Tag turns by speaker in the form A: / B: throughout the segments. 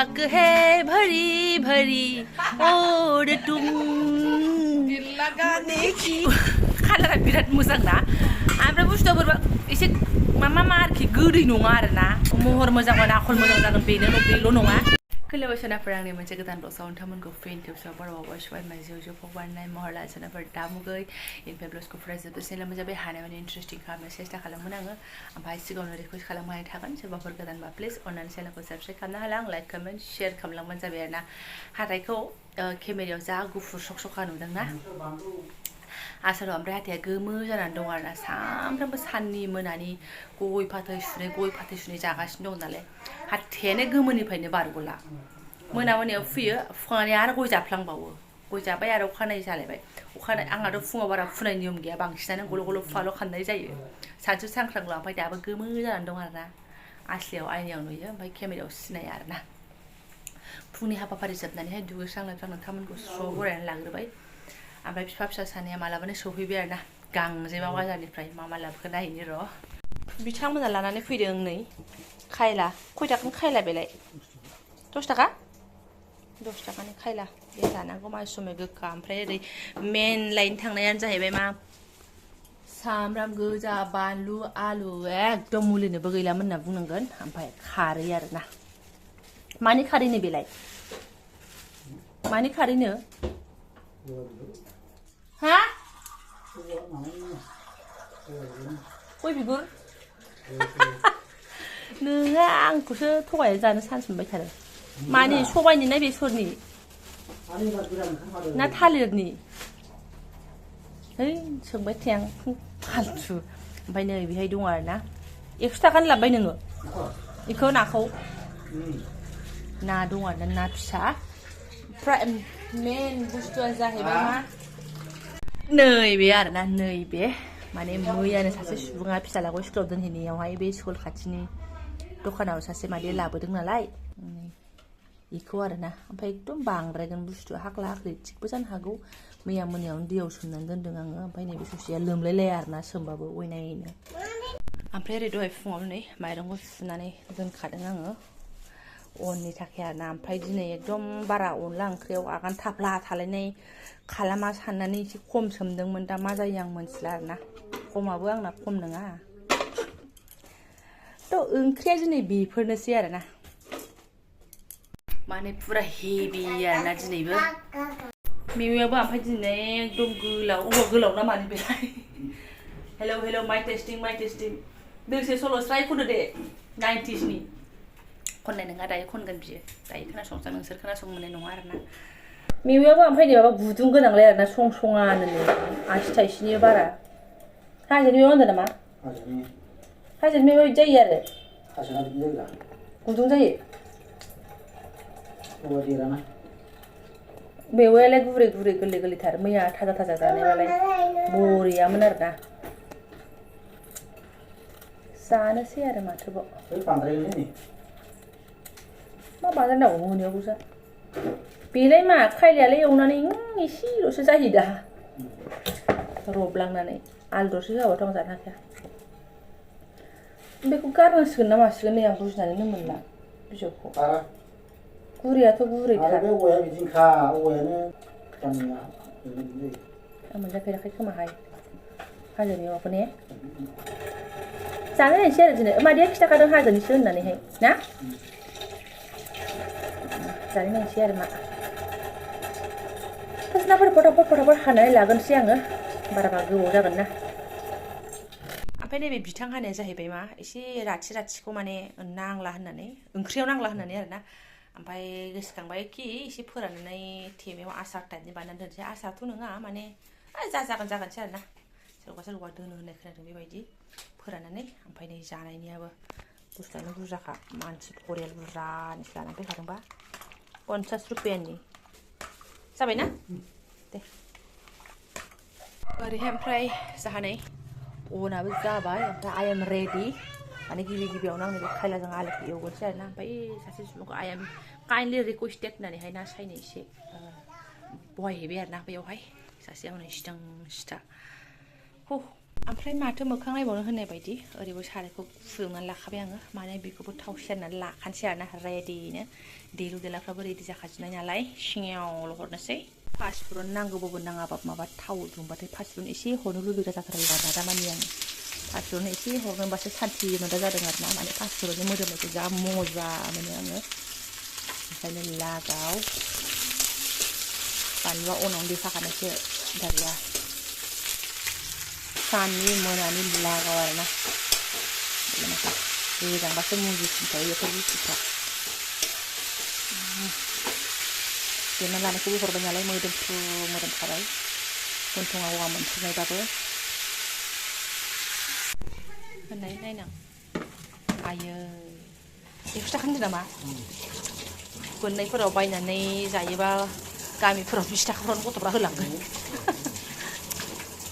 A: हक है भरी भरी और तुम लगाने की खालारा बिराद मोजां ना ओमफ्राय बुस्थुआ बोरैबा एसे मा आरोखि गोदै नङा आरोना महर मोजां मोन आखल मोजां जागोन बेल' नङा खोलोबाय सोनाफोर आंनि मोनसे गोदान ब्लगआव नोंथांमोनखौ फिन खेबसेयाव बरावबाय सबाय माइजौ जौखौ बानायनाय महर लाजोनाफोर दामुगै इनफाय ब्लगखौ फरायजोबदोसै मोजाङै हानायमानि इन्टारेस्टिं खालामनो सेस्था खालामगोन आङो ओमफ्राय सिगाङावनो रिकुवेस्ट खालामनाय थागोन सोरबाफोर गोदानबा प्लिज अननानै चेनेलखौ साबस्क्राइब खालामना हाला आं लाइक कमेन्ट शेयार खालामलांबानो जाबाय आरोना हाथाइखौ केमेरायाव जा गुफुर सखा नुदोंना आसोलाव ओमफ्राय हाथाया गोमो जानानै दं आरोना सामफ्रामबो साननि मोनानि गय फाथै सुनै जागासिनो दं नालाय हाथायानो गोमोनिफ्रायनो बारग'ला मोनायाव फुयो फुखांनानै आरो गय जाफ्लांबावो गय जाबाय आरो अखानायै जालायबाय आंहाथ' फुङाव बारा फुनाय नियम गैया बांसिनानो गल' फुवाल' खाननाय जायो सानसु सांख्रांल' ओमफ्राय दाबो गोमो जानानै दं आरोना आसलियाव आयनायाव नुयो ओमफ्राय केमेरायाव सिनाया आरोना फुंनि हाबाफारि जोबनानैहाय दुगैस्रां लोबस्रां नोंथांमोनखौ स्र' बरायनानै लाग्रोबाय ओमफ्राय बिफा फिसा सानैया मालाबानो सौफैबाय आरोना गांजेमा बाजारनिफ्राय मा लाबोखो नायहैनि र' बिथांमोना लानानै फैदों नै खायला खय थाखानि खायला बेलाय 10 थाखा 10 थाखानि खायला बे जानांगौ मासुमै गोखा ओमफ्राय ओरै मेन लायनो थांनायानो जाहैबाय मा सामब्राम गोजा बानलु आलु एकदम मुलिनोबो गैलामोन होनना बुंनांगोन ओमफ्राय खारै आरोना मानि खारैनो बेलाय मानि खारैनो हा गय बिगुर नोङो आंखौसो थगायनानै जानो चान्स मोनबाय थादों मानि सबायनि ना बेसरनि ना थालिरनि है सोंबाय थाया आं फालतु ओमफ्राय नै बेहाय दं आरोना 100 थाखानि लाबोबाय नोङो बेखौ नाखौ ना दं आरोना ना फिसा मेन बुस्थुआ जाहैबाय मा नैबे आरोना नैबे माने मैयानो सासे सुबुङा फिसालाखौ स्कुलाव दोनहैनायावहाय बे स्कुल खाथिनि दखानाव सासे मादै लाबोदों नालाय बेखौ आरोना ओमफ्राय एकदम बांद्रायगोन बुस्थुआ हाख्ला हाख्लि थिगबो जानो हागौ मैया मोनायावनो दैयाव सोमनानै दोनदों आङो ओमफ्राय नैबे ससेया लोमलायलाया आरोना सोमबाबो अयनायैनो ओमफ्राय ओरै दहाय फुङाव नै माइरंखौ सुनानै दोनखादों आङो अननि थाखाय आरोना ओमफ्राय दिनै एकदम बारा अनला ओंख्रियाव आगान थाफ्ला थालायनाय खालामा साननानै एसे खम सोमदोंमोन दा मा जायो आं मोनथिला आरोना खमाबो आंना खम नङा थ' ओंख्रिया दिनै बेफोरनोसै आरोना माने पुरा हेभि आरोना दिनैबो मेवायाबो ओमफ्राय दिनै एकदम गोलाव ना मानो बेलाय हेलौ माइ टेस्टिं दोंसे सल' स्राय खनदो दे 90sनि खननाय नङा दायो खनगोन बियो दायो खोनासंसा नोंसोर खोनासंनो मोननाय नङा आरोना मेवायाबो ओमफ्राय नै माबा गुदुं गोनांलाय आरोना संआनो आसि थाइसेनि बारा हाजोनि मेवा होनदों नामा हाजोनि मेवा बिदि जायो आरो गुदुं जायो मेवायालाय गुरै गोरलैथार मैया थाजा जानायबालाय बरियामोन आरोना जानोसै आरो माथोबाव मा बानायनांगौ मोनायावबोसो बेलाय मा खायलायालाय एवनानै एसेल'सो जायो दा रबलांनानै आलुदरसो होआबाथ' आं जानो हाखाया बेखौ गारनांसिगोन ना मासिगोन नै आं बुजिनानैनो मोनला बिजौखौ गुरैयाथ' गुरैथार आं मोनजाफेराखै खोमाहाय हाजोनि मेवाखौ ने जानो नायनोसै आरो दिनै मादैया खिन्थाखादों हाजोनिसो होननानैहाय ना जानो नायनोसै आरो मा फस्लाफोर फटाफट हानानै लागोनसै आङो बारा गोबाव जागोन ना ओमफ्राय नैबे बिथां हानाया जाहैबाय मा एसे राथिखौ माने ओंख्रियाव नांला होननानै आरोना ओमफ्राय गोसोखांबाय कि एसे फोराननानै थेमायाव आसार टाइपनि बानायनानै दोनसै आसारथ' नङा माने जागोनसै आरोना सोरबा दोनो होननाय खोनादों बेबायदि फोराननानै ओमफ्राय नै जानायनियाबो बुस्थुआनो बुरजाखा मानसि परियाल बुरजानिसो लानानै फैखादोंबा 50 रुपियानि जाबायना दे ओरैहाय ओमफ्राय जाहानै अनाबो जाबाय ओमफ्राय आइ एम रेडि माने गिबियावनो आङो बे खायलाजों आलुखौ एवगोनसै आरोना ओमफ्राय सासे सुबुंखौ आइ एम काइन्डलि रिकुवेस्टेड होननानैहाय ना सायनो एसे बहायहैबाय आरोना बेयावहाय सासेया हनै सिथा ओमफ्राय माथो मोखां नायबावनो होननाय बायदि ओरैबो सारायखौ फुदुंनानै लाखाबाय आङो माने बेखौबो थाव सेरनानै लाखानोसै आरोना रेडिनो देलु देलाफ्राबो रेडि जाखाजोबनाय नालाय सिङावल' हरनोसै पासफुरन नांगौबाबो नाङाबाबो माबा थाव दुंबाथाय पासफुरन एसे हरनो लुबैग्रा जाथारबाय आरोना दामानि आङो पासफुरन एसे हरनोबासो सान्थि मोनदा जादों आरोना माने पासफुरननि मोदोमनायखौ जा मजा मोनो आङो ओंखायनो लागाव बानलुआ अनावनो देखाखानायसो दारिया साननि मोनानि लागाव आरोना गोजांबासो मुजिफिनखायो बेफोर बुस्थुफ्रा देना लानायखौबो हरबाय नालाय मोदोमखाबाय गन्थङाव औवा मोनफुनायबाबो होननाय नायनां आयो 100 थाखा होनदों नामा बोननायफोराव बायनानै जायोबा गामिफोराव 20 थाखाफ्रावनो गथ'फ्रा होलांगोन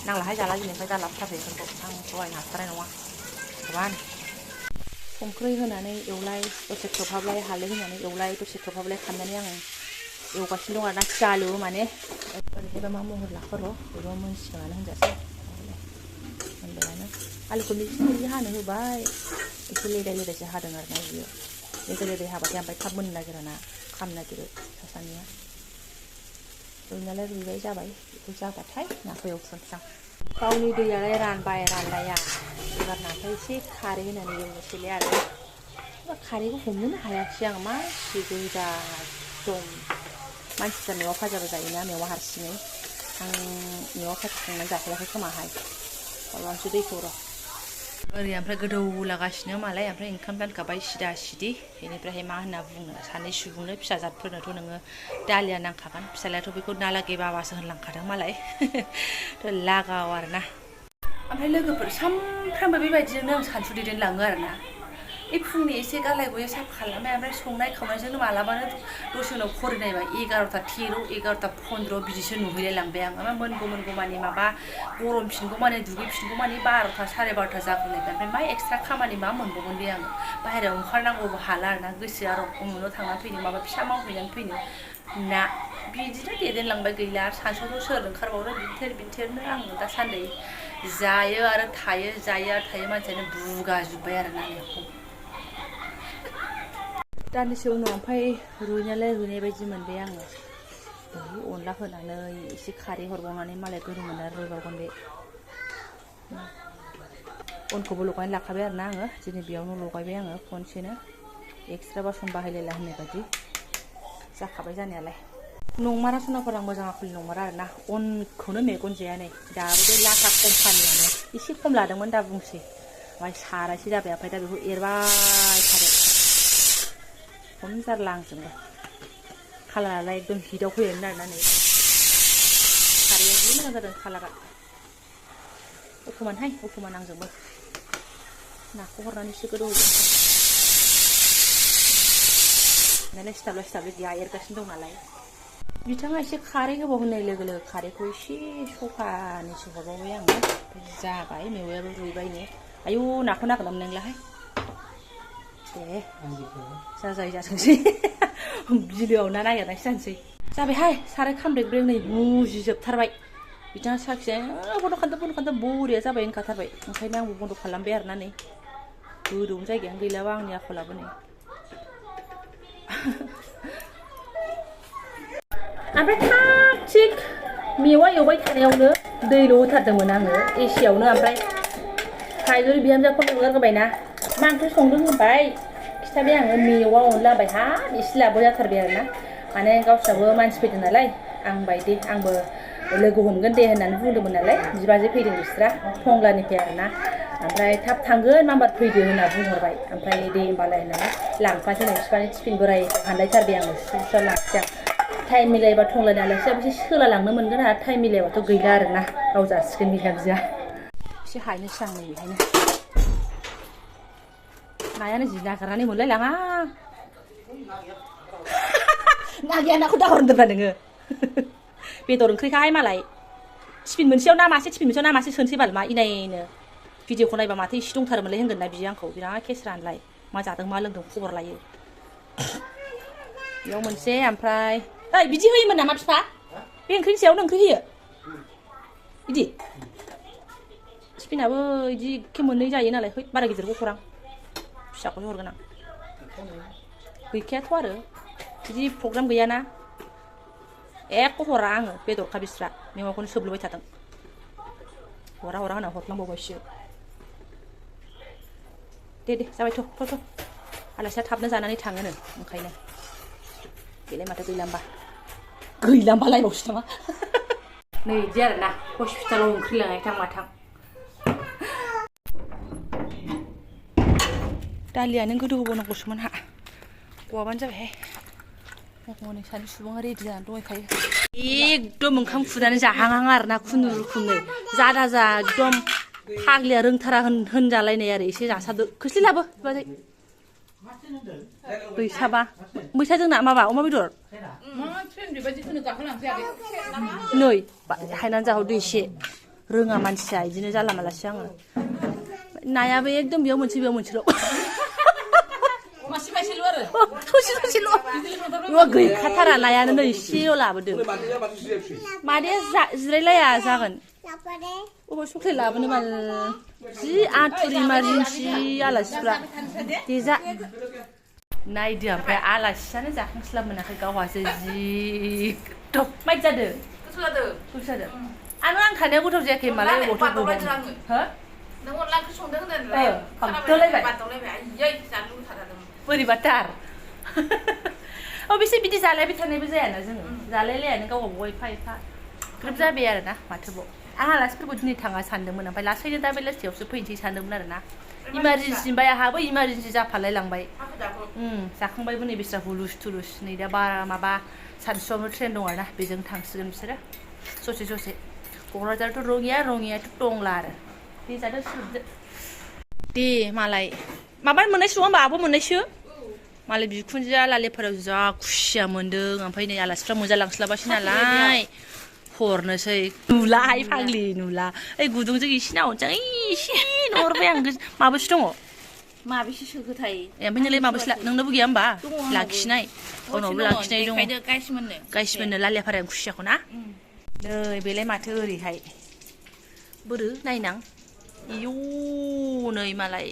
A: नांलाहाय जाला दिनैनिफ्राय दा लाबोथारदो बेफोरखौ आं बायनो हाथारनाय नङा गोबां संख्रि होनानै एवलाय दसे खोबहाबलाय हालदै होनानै एवलाय दसे खोबहाबलाय खालामनानै आङो एवगासिनो दं आरोना जालु माने ओरैहायबा मा महर लाखो र' बेबो मोनसिगोनानो होनजासै मोनबायानो आलुखौ मिजि हानो होबाय एसे लेदाय लेदायसो हादों आरोना बियो लेदाय लेदाय हाबाथाय ओमफ्राय थाब मोननो नागिरा ना खामनो नागिरो सासानिया रुइनालाय रुइबाय जाबाय बेखौ जाबाथाय नाखौ एवथ्रनोसै आं गावनि दैयालाय रानलाया एबार नाखौ एसे खारै होनानै एवनोसैलाय आरो खारैखौ हमनोनो हायाखिसै आं मानसि गोजा एकदम मानसिफ्रा मेवा फाजाबो जायोना मेवा हारसिङै आं मेवा फाजा संनानै जाफेराखै खोमाहाय खालामसै दैखौ र' ओरै ओमफ्राय गोदौ लागासिनो मालाय ओमफ्राय ओंखाम जानखाबाय सिदा सिदि बेनिफ्रायहाय मा होनना बुंनो सानै सुबुंनो फिसाजादफोरनोथ' नोङो दालिया नांखागोन फिसालायाथ' बेखौ नालागे बाबासो होनलांखादों मालाय लागाव आरोना ओमफ्राय लोगोफोर सामफ्रामबो बेबायदिनो आं सानसु दैदेनलाङो आरोना बे फुंनि एसे गालाय गुजाय साफा खालामबाय ओमफ्राय संनाय खावनायजोंनो मालाबानो दसे उनाव घरि नायबाय 11ता 13 11ता 15 बिदिसो नुहैलाय लांबाय आं ओमफ्राय मोनगौ मानि माबा गरमफिनगौ मानि दुगैफिनगौ मानि 12ता 12:30 जागौलायबाय ओमफ्राय मा एक्सट्रा खामानि मा मोनबावगोन दे आङो बाहेरायाव ओंखारनांगौबो हाला आरोना गोसो आरो उमुनाव थांनानै फैनो माबा फिसा मावहैनानै फैनो ना बिदिनो दैदेनलांबाय गैला सानसुआवथ' सोर ओंखारबावनो बिनथेरनो आङो दासान्दि जायो आरो थायो मानसियानो बुगाजोब्बाय आरोना दान्दिसे उनाव ओमफ्राय रुइनाय बायदि मोनबाय आङो अनला होनानै एसे खारै हरबावनानै मालाय गोदौ मोननानै रुइबावगोन बे अनखौबो लगायनानै लाखाबाय आरोना आङो दिनै बेयावनो लगायबाय आङो खनसेनो एक्सट्रा बासन बाहायलायला होननाय बायदि जाखाबाय जानायालाय नंमारा सनाफोर आं मोजां आखलि नंमारा आरोना अनखौनो मेगन जाया नै दाबो बे लाथा कम्पानियानो एसे खम लादोंमोन दा बुंसै ओमफ्राय सारायसे जाबाय ओमफ्राय दा बेखौ एरबाय थादों खम जारला आंजोंबो कालारालाय एकदम हिटआव फैयोमोन आरोना नै खारैया जि मोजां जादों कालारा अखमान आंजोंबो नाखौ हरनानैसो गोदौ होगोन नालाय सिथाबलाय गैया एरगासिनो दं नालाय बिथाङा एसे खारै होबाव होननाय लोगो लोगो खारैखौ एसे सखानैसो हरबावबाय आङो जाबाय मेवायाबो रुइबाय ने आयु नाखौ नागिरना मोननांलाहाय दे जाजायो जाथोंसै बिलोआव ना नागिरनायसो जानोसै जाबायहाय साराय खामब्रें नै मुजिजोबथारबाय बिथाङा साखिनाय बन्द' खालामदो बरिया जाबाय होनखाथारबाय ओंखायनो आंबो बन्द' खालामबाय आरोना नै गोदौनो जायगायानो गैलाबा आंनि आखलाबो नै ओमफ्राय थाग थिग मेवा एवबाय थानायावनो दैल' होथारदोंमोन आङो एसेयावनो ओमफ्राय थाइजौ बिहामजोखौ नुगारबायना मा ओंख्रि संदों होनबाय खिथाबाय आङो मेवा अनला होनबाय हाब एसे लाबो जाथारबाय आरोना माने गावस्राबो मानसि फैदों नालाय आं बायदि आंबो लोगो हमगोन दे होननानै बुंदोंमोन नालाय बिबाजै फैदों बिस्रा टंलानिफ्राय आरोना ओमफ्राय थाब थांगोन माबार फैदो होनना बुंहरबाय ओमफ्राय दे होनबालाय होननानै लांफासै नै बिफानि टिफिन बोराय हानलायथारबाय आङो सुस्रा लांसै आं टाइम मिलायबा टंलानि आलासियाबो एसे सोलालांनो मोनगोन आरो टाइम मिलायबाथ' गैला आरोना गाव जासिगोन बिहामजोआ एसे हायनोसै आं नै बेहायनो नायानो जि नागिरनानै मोनलायलाङा ना गैया नाखौ दाहर होनदोंब्रा नोङो बेदर ओंख्रिखाय मालाय टिफिन मोनसेयाव ना मासे सोनसै बाल मा इनायनो भिडिअखौ नायबा माथो इसे दंथारोमोनलाय होनगोन ना बियो आंखौ बिराद केसरानलाय मा जादों मा लोंदों खबर लायो बेयाव मोनसे ओमफ्राय ओइ बिदि होयोमोन नामा बिफा बे ओंख्रिनि सायावनो ओंख्रि होयो बिदि स्पिनाबो इदि मोननै जायो नालाय है बारा गिदिरखौ हरां फिसाखौसो हरगोन आं गैखायाथ' आरो बिदि प्रग्राम गैयाना एख' हरा आङो बेदरखा बिस्रा मेवाखौनो सोबलुबाय थादों हरा होनना हरनांबावबायसो दे जाबाय थ' आलासिया थाबनो जानानै थाङोनो ओंखायनो बेलाय माथो गैलाम्बा लायबावसो नामा नै इदि आरोना हस्पिटालाव ओंख्रि लांनाय थां माथां दालियानो गोदौ होबावनांगौसोमोन हा गवाबानो जाबायहाय हनै सानै सुबुङा रेडि जानानै दंखायो एकदम ओंखाम खुरनानै जाहांहां आरोना खुनुरुखुमनै जादा जा एकदम फाग्लिया रोंथारा होनजालायनाय आरो एसे जासादो खोस्लि लाबो बाजै बैसाबा बैसा जोंना माबा अमा बेदर नै हायनानै जाहरदो एसे रोङा मानसिया बिदिनो जाला मालासो आङो नायाबो एकदम बेयाव मोनसेल' ससेल' गैखाथारा नायानो नै एसेल' लाबोदों मादैया जिरायलाया जागोन अबा सक्लेट लाबोनो माल जि आथुर इमारजेन्सि आलासिफ्रा देजा नायदो ओमफ्राय आलासियानो जाखांस्लाब मोनाखै गावहासो जि टप माइद जादों गोथाव जादों आं थानायाव गोथाव जायाखै मालाय अबावथ' हो
B: नों अनला ओंख्रि संदों होनदोंलाय
A: बोरैबाथार बिसोर बिदि जालायबाय थानायबो जायाना जोङो जालायलायानो गाव गावबाव एफा ग्रोब जाबाय आरोना माथोबाव आं आलासिफोरखौ दिनै थाङा सानदोंमोन ओमफ्राय लासैनो दा बेलासियावसो फैनोसै सानदोंमोन आरोना इमारजेन्सि बाय आहाबो इमारजेन्सि जाफालाय लांबाय जाखांबायबो नै बिस्रा हुलुस थुलुस नै दा बारा माबा सानसुआवनो ट्रेन दं आरोना बेजों थांसिगोन बिसोरो ससे क'क्राझारथ' रङियाथ' दंला आरो दे जादो सोबदो दे मालाय माबा मोननायसो नङा होमबा आब' मोननायसो मालाय बिखुनजोआ लालेफोराव जा खुसिया मोन्दों ओमफ्राय नै आलासिफ्रा मोनजालांस्लाबासै नालाय हरनोसै नुलाहाय फाग्लि नुला ओइ गुदुंजों एसे नाहरजां एसे नुहरबाय आं माबोसो दङ
B: माबेसे सोखोथाय
A: ओमफ्राय नोंलाय माबोसो नोंनोबो गैया होमबा लाखिनाय उनावबो लाखिनाय दङ गाइसमोननो लालियाफाराया खुसियाखौ ना नै बेलाय माथो ओरैहाय बोरो नायनां इयौ नै मालाय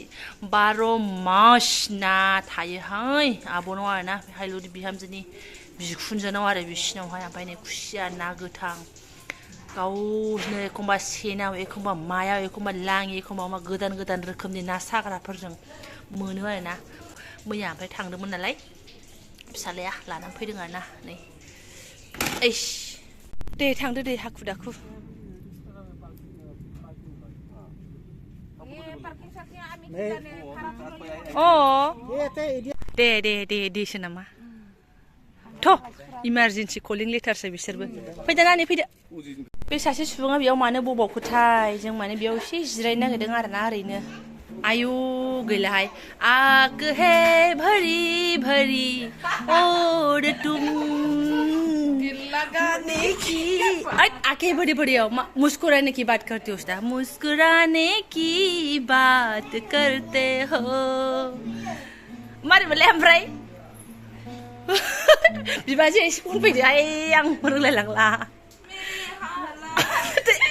A: 12 मास ना थायोहाय आब'नाव आरोना हायलुरि बिहामजोनि बिखुनजोनाव आरो बिसिनावहाय ओमफ्राय नै खुसिया ना गोथां गावनो एखमबा सेनाव एखमबा मायाव एखमबा लाङि एखमबा मा गोदान रोखोमनि ना साग्राफोरजों मोनो आरोना मैया ओमफ्राय थांदोंमोन नालाय फिसालाया लानानै फैदों आरोना नै ओइस दे थांदो दे हाखु दाखु देसो नामा थ' इमारजेन्सि कलिं लेटारसो बिसोरबो फैदो नानि फैदो बे सासे सुबुङा बेयाव मानो बबावखोथाय जों माने बेयाव एसे जिरायनो नागिरदों आरोना ओरैनो आयु गैलाहाय आग हे भरी भरी और तुम लगाने की आंखें बड़ी बड़ी हो मुस्कुराने की बात करते हो उसदा मुस्कुराने की बात करते हो मारै मोनलाय ओमफ्राय बिबाजै एसे खनफैदोहाय आं रोंलायलांला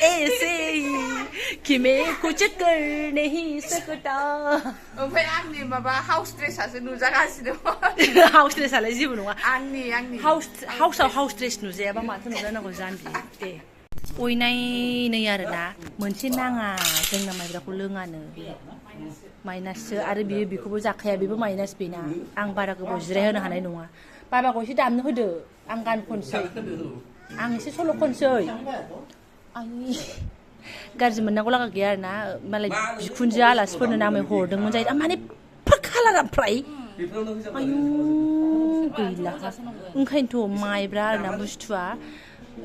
A: ऐसे कि मैं कुछ कर नहीं सकता
B: ओमफ्राय आंनि माबा हाउस ड्रेसासो नुजागासिनो
A: हाउस ड्रेसालाय जेबो नङा
B: आंनि
A: हाउसाव हाउस ड्रेस नुजायाबा माथो नुजानांगौ जान्जि दे अयनाय नै आरोना मोनसे नाङा जोंना माइब्राखौ लोङानो माइनाससो आरो बियो बेखौबो जाखाया बेबो माइनास बेना आं बारा गोबाव जिरायहोनो हानाय नङा बाबाखौ एसे दामनो होदो आं गान खनसै आं एसे सल' खनसै आंनि गाज्रि मोननांगौ लागा गैया आरोना मालाय बिखुनजो आलासिफोरनो नामै हरदोंमोन जायो माने कालारा ओमफ्राय आयु गैला ओंखायनोथ' माइब्रा आरोना बुस्थुआ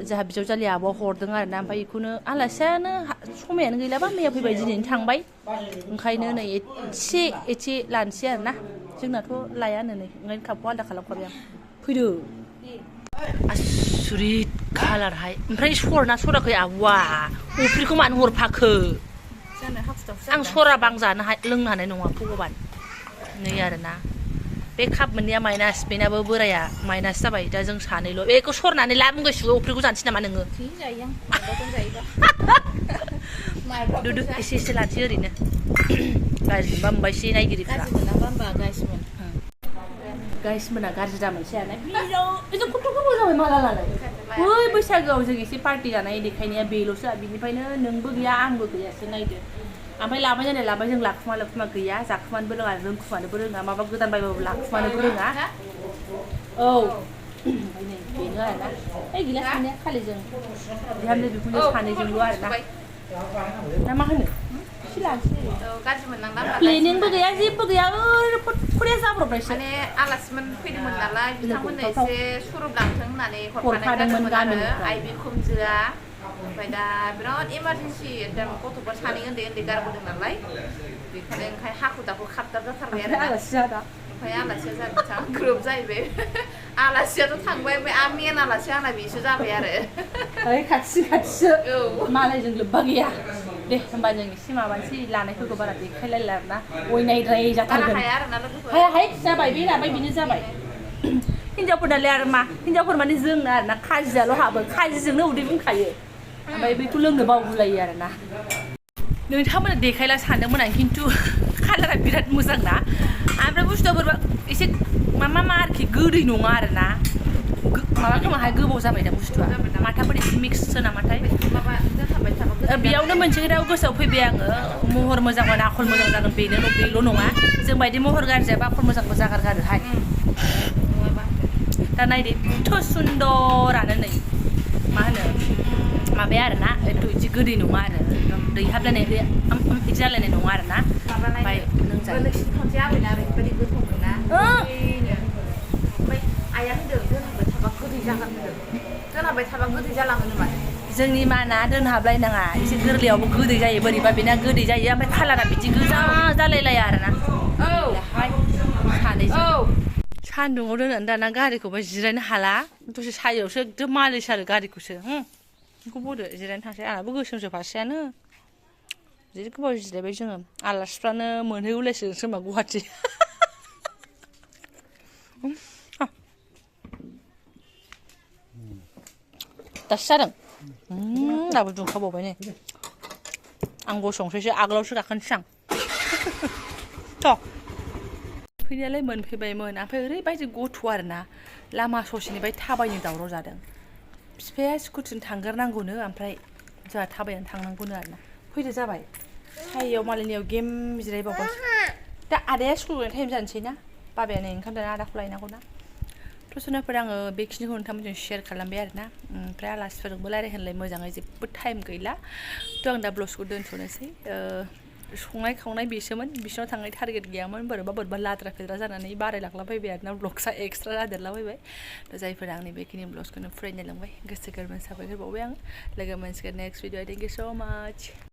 A: जोंहा बिजावजालि आब'आ हरदों आरोना ओमफ्राय बेखौनो आलासियानो समायानो गैलाबा मैया फैबाय दिनैनो थांबाय ओंखायनो नै एसे लानोसै आरोना जोंनाथ' लायानो नै ओंखायनो कापखौ आलादा खालामखाबाय आं फैदो आसुरित कालारहाय ओमफ्राय सरना सराखै आब'आ अफ्रिखौ मानो हरफाखो आं सरा बां जानो लोंनो हानाय नङा भगबान नै आरोना बे काप मोननैया माइनास बेनाबो बोराया माइनास जाबाय दा जों सानैल' बेखौ सरनानै लाबोगो सुगो अफ्रिखौ जानोसै नामा नोङो दुदु एसे एसे लानोसै ओरैनो गाज्रि मोनबा मोनबायसै नायगिरिफ्रा गाइस मोना गाज्रि जामोनसै आरो बेजों खथ' गोबाव जाबाय माला लानाय बै बैसागोआव जों एसे पार्टि जानाय देखायनाया बेल'सो बिनिफ्रायनो नोंबो गैया आंबो गैयासो नायदो ओमफ्राय लाबाय जानाय लाबाय जों लाखुमा गैया जाखुमानोबो रोङा रोंखुमानोबो रोङा माबा गोदान बायबाबो लाखुमानोबो रोङा औ ओमफ्राय नै बेनो आरोना ओइ गैला सानैया खालि जों बिहामजो बिखुनजो सानैजोंल' आरोना ना मा होनो एसे लानोसै प्लेनिंबो गैया जेबो गैया ओरैनो फटफरिया जाब्रबनायसो
B: माने आलासिमोन फैदोंमोन नालाय बिथांमोननो एसे सुरुप लांथों होननानै हरखादोंमोन आरो आइ बिखुनजोआ ओमफ्राय दा बिराद इमारजेन्सि एकदम गथ'फोर सानै उन्दै उन्दै गारबोदों नालाय बेखायनो ओंखाय हाखु दाखु खाबदाब जाथारबाय आरो
A: आलासिया दा
B: ओमफ्राय आलासिया जादों बिथां ग्रोब जाहैबाय आलासियाथ' थांबाय ओमफ्राय मेन आलासि आंना बेसो जाबाय आरो
A: ओइ खाथिसो मालायजों लोब्बा गैया दे होमबा जों एसे माबानोसै लानायफोरखौ बारा देखायलायला आरोना अयनायद्राय जाथारगोन
B: हाया आरोना लोगोफोर
A: हायाहाय जाबाय बे राबाय बेनो जाबाय हिनजावफोरनालाय आरो मा हिनजावफोर माने जोंना आरोना खाजियाल' हाबो खाजिजोंनो उदै बुंखायो ओमफ्राय बेखौ लोंनो बावगुलायो आरोना नोंथांमोना देखायला सानदोंमोन आं खिन्थु कालारा बिराद मोजां ना ओमफ्राय बुस्थुआ बोरैबा एसे मा आरोखि गोदै नङा आरोना माबा खोमाहाय गोबाव जाबाय दा बुस्थुआ माथाफोर एसे मिक्ससो नामाथाय बेयावनो मोनसे खोथाखौ गोसोआव फैबाय आङो महर मोजांबा आखल मोजां जागोन बेल' नङा जों बायदि महर गाज्रियाबा आखल मोजांबो जागारगारोहाय दा नायदो एथ' सुन्दरानो नै मा होनो माबाया आरोना एथ' इदि गोदै नङा आरो दैहाबलायनाय इदि जालायनाय नङा आरोना ओमफ्राय लोंजायो
B: खनसे आबैना ओरैबायदि गोथाव मोना ओमफ्य आइया होनदों दोनहाबबाय थाबा गोदै जागोन होनदों दोनहाबबाय थाबा गोदै जालाङोनो माने
A: जोंनि माना दोनहाबलायनाङा एसे गोरलैयावबो गोदै जायो बोरैबा बेना गोदै जायो ओमफ्राय कालारा बिदि गोजा जालायलाया आरोना सानैजों सान्दुङाव दोननानै दाना गारिखौबो जिरायनो हाला दसे सायावसो एकदम मालिस आरो गारिखौसो बेखौ बदो जिरायनो थांसै आंहाबो गोसोमसो फारसेयानो जि गोबाव जिरायबाय जोङो आलासिफ्रानो मोनहैगौलायसिगोनसो खोमा गुवाहाटि दासो जादों दाबो दुंखाबावबाय नै आं गसंसैसो आगोलावसो गाखोनोसै आं थ' फैनायालाय मोनफैबायमोन ओमफ्राय ओरैबायदि गथ' आरोना लामा ससेनिफ्राय थाबायनो दावराव जादों बिफाया स्कुटिजों थांग्रोनांगौनो ओमफ्राय जोंहा थाबायनानै थांनांगौनो आरोना फैदो जाबाय सायायाव मालायनियाव गेम जिरायबावबायसो दा आदाया स्कुल टाइम जानोसै ना बाबाया नै ओंखाम जाना आदाखौ लायनांगौ ना दसनाफोर आङो बेखिनिखौ नोंथांमोनजों शेयार खालामबाय आरोना ओमफ्राय आलासिफोरजोंबो रायज्लायहोनलाय मोजाङै जेबो टाइम गैला थ' आं दा ब्लगखौ दोनथ'नोसै संनाय खावनाय बेसोमोन बिसिनाव थांनाय टारगेट गैयामोन बोरैबा लाद्रा फेद्रा जानानै बारायलांलाबायबाय आरोना ब्लगसा एक्सट्रा जादेरलाबायबाय दा जायफोरा आंनि बेखिनि ब्लगखौनो फरायनो लांबाय गोसो गोरबोनि साबायखर बावबाय आं लोगो मोनसिगोन नेक्स्ट भिडिअ थेंक इउ स' माच